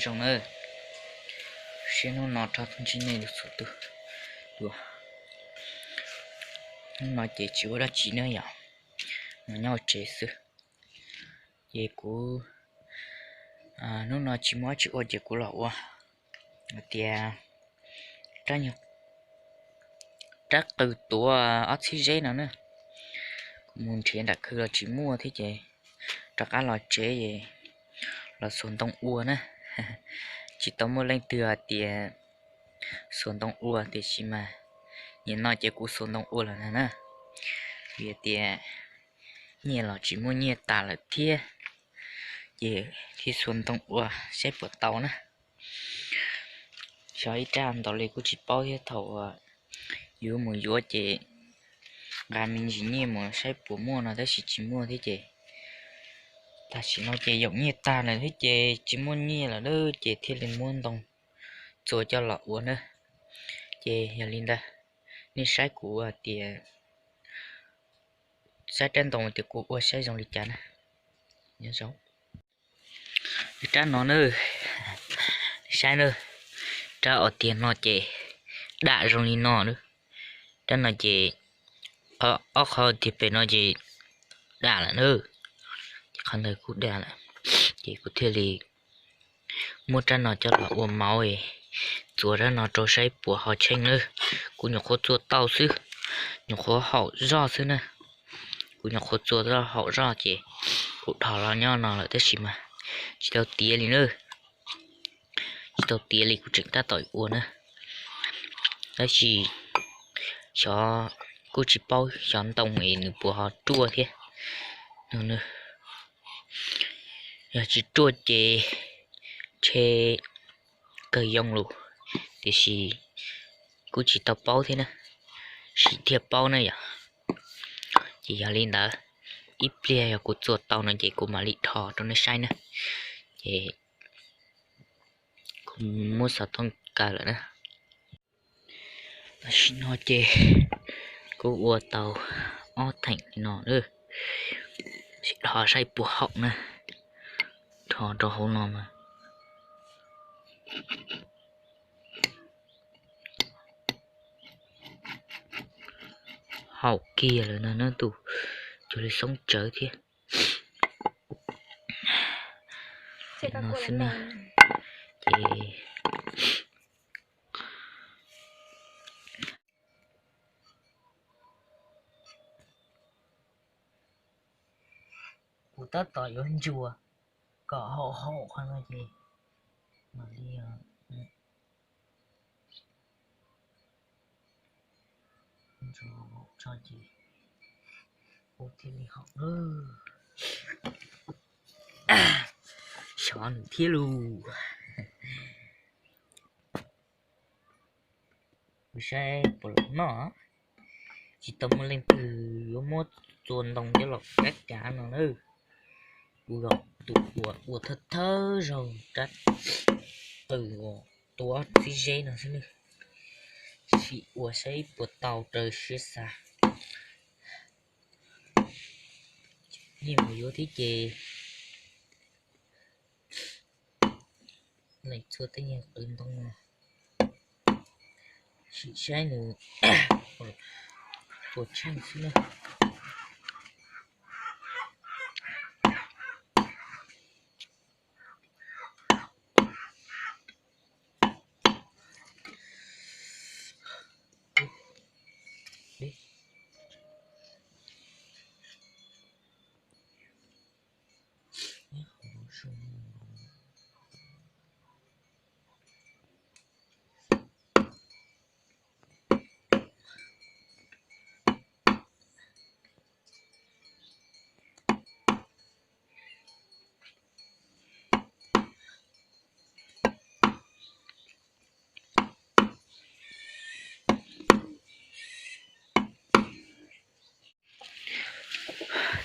Zoo na, saib hnub no rov tuaj ntsib nej txhua tus dua. Hnub no ces tsis ua dab tsi na yom, nyob hauv tsev xwb. Ces kuv, hnub no tsis muaj dab tsi ua ces kuv los ua hais tias rab qws tuav ob txhib zeb no na. Kuv mus nrhiav nram khw los tsis muaj thiab ces rov qab los tsev es los xuas ntoo ua na. Tsis tau muaj leej twg hais tias xuas ntoo ua tiam sis mas nim no ces kuv xuas ntoo ua lawm na. Vim tias nyiaj los tsis muaj nyiaj tas lawm thiab, ces thiaj xuas ntoo ua saib puas tau na. Xyov ib rab ntau li kuj tsis paub thiab, thaum uas yuav mus yuav ces nqa me ntsis nyiaj mus saib puas muaj no tab sis tsis muaj thiab ces tam sim no ces yoom nyiaj tag lawm thiab ces tsis muaj nyiaj lawm ces thiaj li muab ntoo txua coj los ua na. Ces yog li ntawd, nej saib kuv hais tias, saib rab ntoo tias kuv ua saib zoo li cas na. Nyob zoo, rab no na, saib na, rab uas tiag no ces dam zoo li no na. Rab no ces ob qhov tiag pem no ces dam lawm na, ces qhov ntawd kuj dam lawm, ces kuv thiaj li muab rab no coj los ua mauv, txua rab no rau saib puas ho tsheej na. Kuv nyuam qhuav txua tau xwb, nyuam qhuav haum zoj xwb na. Kuv nyuam qhuav txua tau haum zoj ces kuv dhos los nyob no lawm tab sis mas tsis tau tiav li na. Tsis tau tiav li, kuv tseem tab tom ua na. Tab sis xyov, kuj tsis paub xyov ntoo es nws puas ho ruaj thiab. Yog tsis ruaj ces ntshe kawg yoo lus, tiam sis kuj tsis tau paub thiab na, sim thiaj paub na yom. Ces yog li ntawd, ib pliag yog kuv txua tau no ces kuv mam li dhos rau nej saib na. Ces kuv muab xov tooj kaw lawm na. Tam sim no ces kuv ua tau ob theem li no, sim dhos saib puas haum na. Dhos rau hauv no mas haum kiag lawm na, tus cuag li xoob tsawv thiab. No xwb na, ces kuv tab tom yuav ntsuas kom haum haum qhov no ces mam li ntsuas tso ces ua thiaj li haum lawm. Xyov nws thiab lus. Saib puas los noj. Tsis tau muaj leej twg yuav muab txua ntoo coj los kav kav no na. Kuv yog tus uas ua thawj thawj zaug rab qws uas tuav txhib zeb no xwb na. Sim ua saib puas tau raws siab xav. Nej mus yuav thiab ces leem txhua tej yam qws ntoo no, sim saib nws puas tsheej xwb na.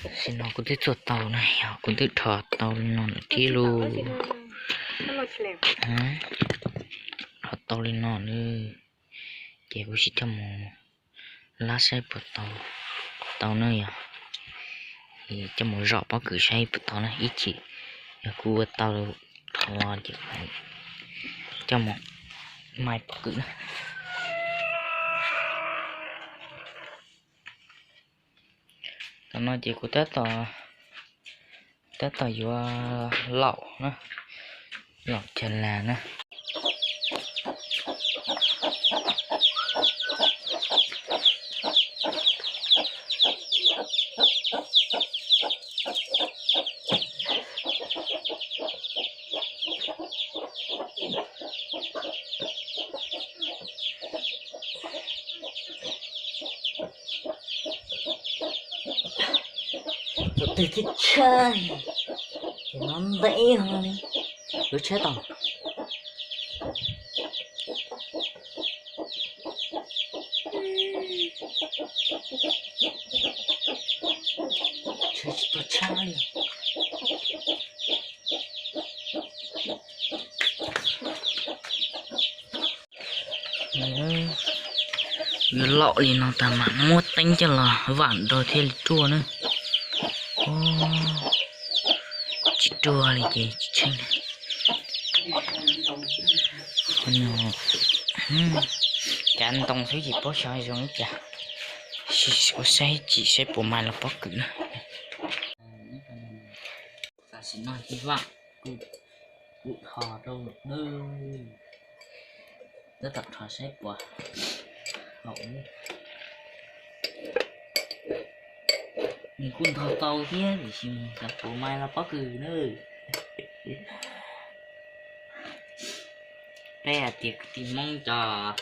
Tam sim no kuv twb txua tau na, yog kuv twb dhos tau li no lawm thiab lauj. Dhos tau li no na, ces kuv sim coj mus lab saib puas tau, tau na yog, coj mus zom pob kws saib puas tau na ib chim. Yog kuv ua tau, Los ces coj mus mai pob kws na. Tam no ces kuv tab tom yuav laum na, laum cag las na. Tus twg thiaj tshaj, ces no ntev ho li, lub tshab tau. Tshab tsis tau tshab li. Yuav laum li no tas mam muab teeb coj los vam nraud thiaj li ruaj na. Tsis ruaj li ces tsis tsheej. Cav ntoo xwb ces paub xyov zoo li cas. Ua saib tsim saib puas mai los pob kws na. Tam sim no ces vam kuv dhos rau lawm na. Tab tom dhos saib puas haum. Nws kuj ntog tau thiab tiam sis xyov puas mai los pob kws na. Peb hais tias kwv tij Hmoob cov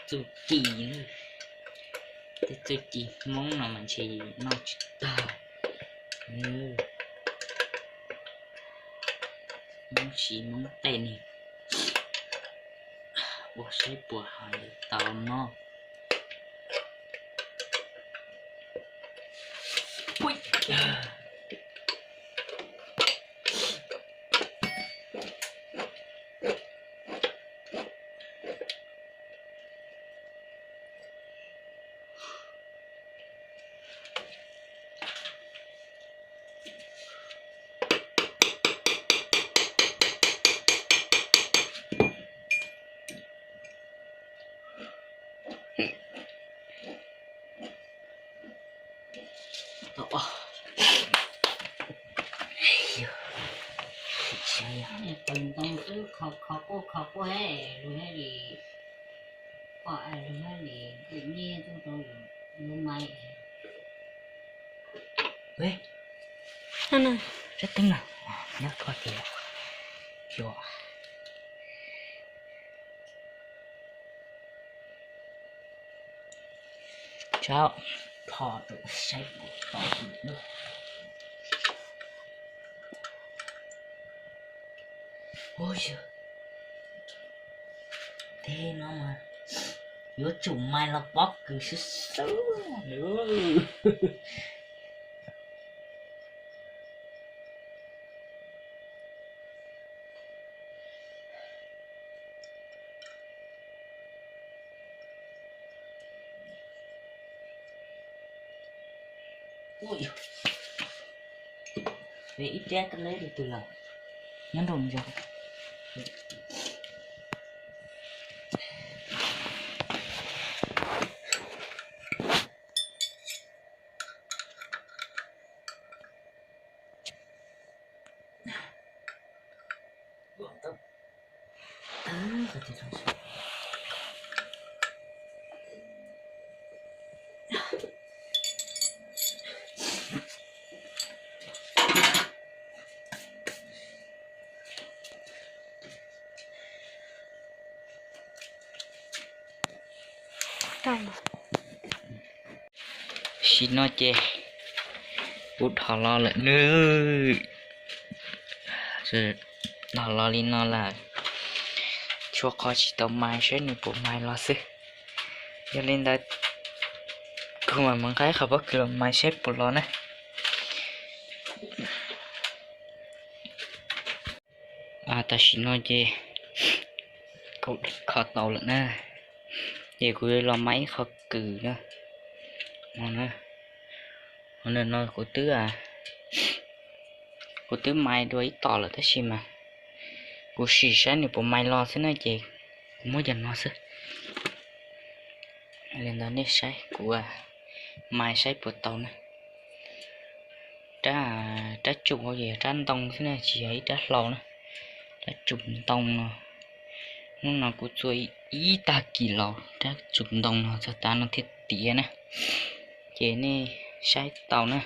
txuj ci, tej txuj ci Hmoob no mas ntshe noj tsis tag. Hmoob siv Hmoob tej ne, ua saib puas hais tau no. Tus ntoo xwb kho kho quaj kho quaj he lug he li, koj lug he li, nyiaj tuaj rau lub mai. Sab teeb no, nyob koj ces, yog, tsaub, kho tus saib puas tau lub. Ua yog tej no mas yuav tsum mais los pob kws xwb xwb. Ib rab kab leb rau twg lawm, nyob nraum ntsa. Tam sim no ces kuv dhos los lawm nawb. Dhos los li no lawm, tshuav qhov tsis tau mais saib nws puas mais los xwb. Yog li ntawd kuv mam mus nqa qhov pob kws los mais saib puas los na. Tam sim no ces kuv kho tau lawm na, ces kuv los mais ib qho kws na. Hov no kuv twb Kuv twb mais dua ib tom lawm tab sis mas kuv sim saib nws puas mais los xwb na ces kuv muab cov no xwb. Li ntawd nej saib kuv mais saib puas tau na. Rab tsum ces yog rab ntoo xwb na, tsis yog ib rab hlau na. Rab tsum ntoo no, hnub no kuv txua ib tag kis los rab tsum ntoo no txog tav no thiaj tiav na. Ces nej saib tau na.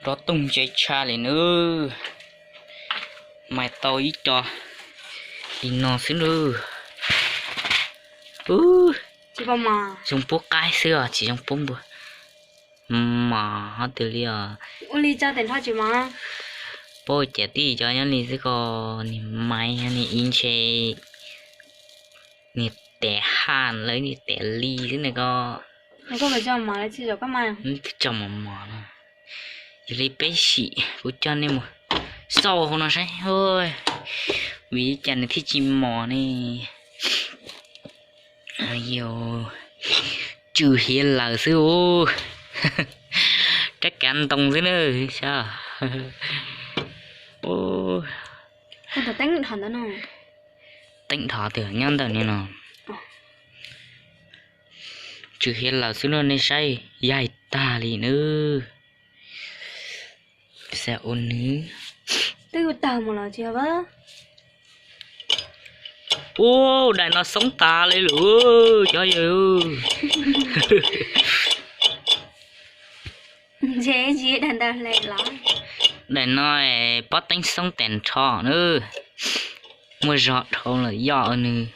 Rov tooj ntse tshaj li nawb. Mais tau ib co li no xwb nawb. Ub, zoo puab qaib xwb os, tsis zoo puab npua. Mos hov twg li os. Ua li cas tes nrho tsis mos? Paub cas tib co nyob li xwb ko, niag mais niag ib ntshe niag tes haj lawv niag tes li xwb ne ko. Tso mos mos no. Yog li peb sim kuv coj nej mus xauj hauv no saib, vim li cas nws thiaj tsis mos ne. Yog tsw hiav lawm xwb ub. Rab kav ntoo xwb na, sab. Teeb dhos twg nyob ntawm no no. Tsw hiav lawm xwb no nej saib, yaig tag li nawb. Xav ua nws twb tawg mus los tsis yog. Ub, daim no xoob tas li lawm cov yawg. Ntshe tsis daim ntawd hle los. Daim no pob teeb xoob tas nrho na. Muaj zog dhau lawm, yog nws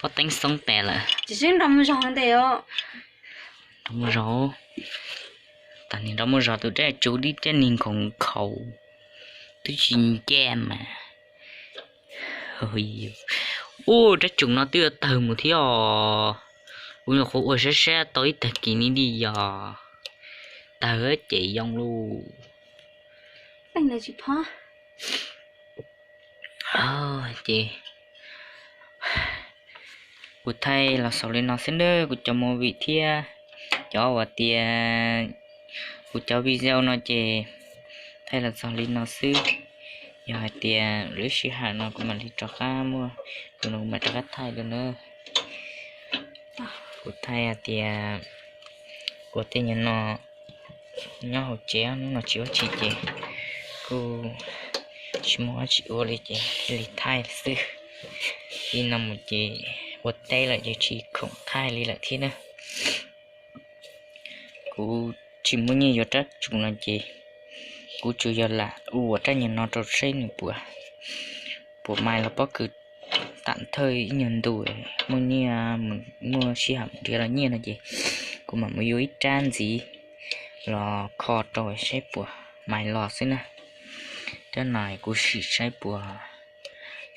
pob teeb xoob tas lawm. Tsis sib nrog muaj zog ntej os. Nrog muaj zog. Tas nis nrog muaj zog tus dej tsuv dib dej nis nkhaus nkhaus twb tsis nce mas. Ub, rab tsoom no twb yuav tawg mus thiab os. Kuv nyuam qhuav ua sab sab tau ib tag kis ni li yog tawg ces yoo lawm. Ces kuv thaij los xaus li no xwb nawb kuv cov movie thiab cov uas tias kuv cov video no ces thaij los txog li no xwb. Yog hais tias lub sij hawm no kuv mam li rov qab muaj tus no kuv mam rov qab thaij dua nawb. Kuv thaij hais tias ua tej nyuag no nyob hauv tsev hnub no tsis ua tsi ces kuj tsis muaj dab tsi ua li ces thiaj li thaij xwb. Li no mus ces ua teb lawm ces tsis khoom thaij li lawm thiab na. Kuv tsis muaj nyiaj yuav rab tsoom no ces kuv tsuas yog lam ua rab nyuag no rau saib nws puas, puas mais los pob kws tam thawj ib nyuag ntu, muaj nyiaj, muaj sij hawm mus nrhiav los nyiaj no ces kuv mam mus yuav ib rab ntxiv los kho rau saib puas mais los xwb na. Rab no kuv sim saib puas,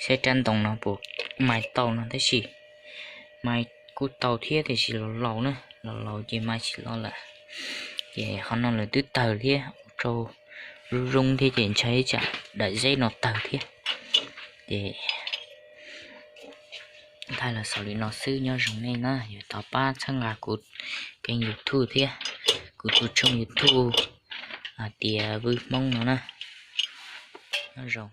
saib rab ntoo no puas mais tau no tab sis mais kuj tau thiab tiam sis los laus na, los laus ces mais tsis los lawm. Ces qhov no lawv twb tawg thiab ua rau zoo zoo thiab ces ntshai tsam daim zeb no tawg thiab. Ces thaij los xaus li no xwb, nyob zoo nej na, yuav tau pab txhawb nqa kuv kênh YouTube thiab kuv tus tshooj YouTube Hais tias vwj Hmoob no na, nyob zoo.